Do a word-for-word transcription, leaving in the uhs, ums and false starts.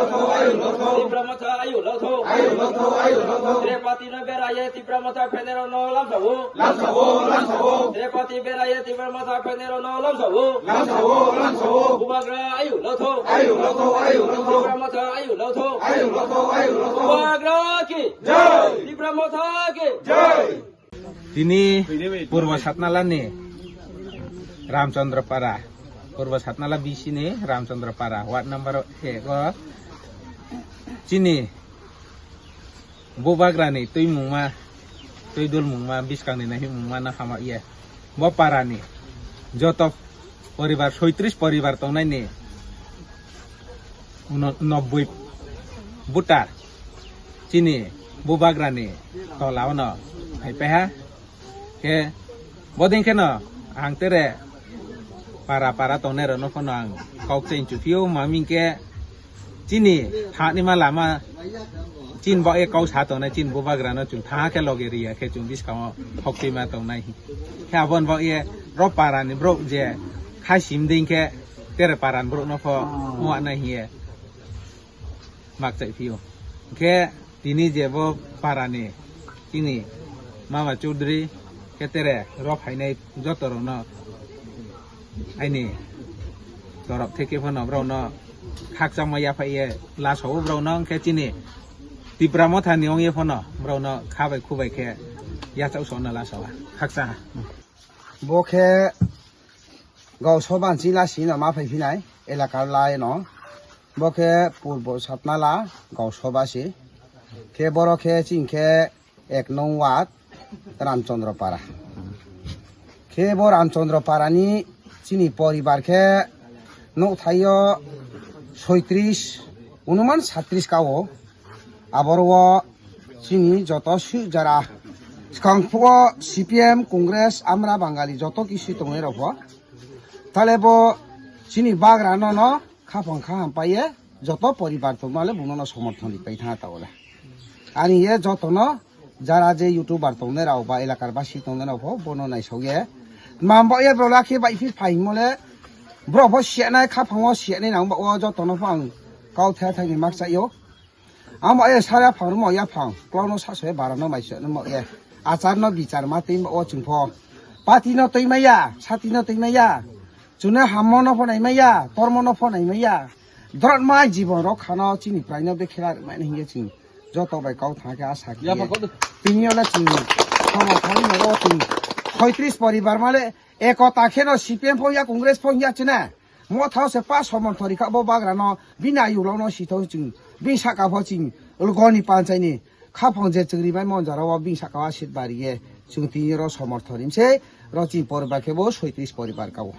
Tipra Motha ayu lotho. Ayu lotho, ayu lotho. Tripati no beraye Tipra Motha phenero no lamsao. Lamsao, lamsao. Tripati beraye Tipra Motha phenero no lamsao. Lamsao, lamsao. Bubagra ayu lotho. Ayu lotho, ayu lotho. Tipra Motha ayu lotho. Ayu lotho, ayu lotho. Bubagra ki. Jai. Tipra Motha ki. Jai. Tini Purbo Satnalani Ramchandra Para, Purbo Satnala B C ni Ramchandra Para, ward number ego. Chini Bubagrani twi mungma, twi dul mungma, biskangni nahi mungma no hama ye. Bo parani joto poribar, soitris poribar tongnaini uno-, nobboi buta chini Bubagrani tola ono hai paiha. Khe boding kheno ang tere para para tongnai rokno phano ang kok cheng chupio, maming khe chini thani ma lama chin bo e kau sa tongnai, chin Bubagrano chwng tha khe loge riya khe chwng biskango thok twi ma tongnai. Khe abon bo e ro parani borok je khai sim ding khe tere parani borokno pho muanai hiye mak chai phio. Khe tini je bo parani chini Mama Chaudhary khe tere ro phainai joto rokno aini torok theke phano borokno khakchangma yaphai ye laso o borokno, hwnkhe chini Tipra Mothani ong ye phano borokno kha bai khu bai khe yachak sokno laso o khakchang. Bo khe Gausoba ni chila sino ma phai phinai elaka lai no. Bo khe Purbo Satnala Gausoba si. Khe boro khe ching khe ek nong ward Ramchandra Para. Khe bo Ramchandra Para ni chini poribar khe nukthai o soitris, onuman satris ka o. Aboro o chini joto sui jara swkang phuo C P M, Congress, Amra, Bangali joto kisu tongnai rok pho. Tale bo chini bagra no no khaphang kha ham pai ye joto poribar tongma le buno no somorthon ri pai tha ta ola. Ani ye joto no jara je YouTuber tongnai rok ba elakar basi tongnai rok pho bono naisok ye. Mam bo ye bro lakhi bai phi phai mo le bro pho siya nai khaphang o siya nai nang ba o joto no pho ang kau the thang ni mak cha yo. Amo e sara phang rwmo yaphang, klono saso e bara no mai se nangmo e. Achar no bichar ma twi o chwng pho. Pati no twi maya, sati no twi maya. Chwngno hammo no pho nai maya, tormo no pho nai maya. Dorot mai jibon rok khano chini prai no be khela rwmani hinye chwng joto bai kau thang khe asa khe. Yaphang kau de. Tini ole chwng somo thani no ro chwng soitris poribar male Ekota kheno C P M phung ya, Congress phung ya chine. Mo thao se pa somon thori kha bo bagra no bini ayuk rok no si thao chwng. Bini saka pho chwng goni panchai ni khaphang je chwngri bai mon jara o bini saka o seat bari ye chwng tini ro somon thori se ro chini poribar khe bo soitris poribar ka o.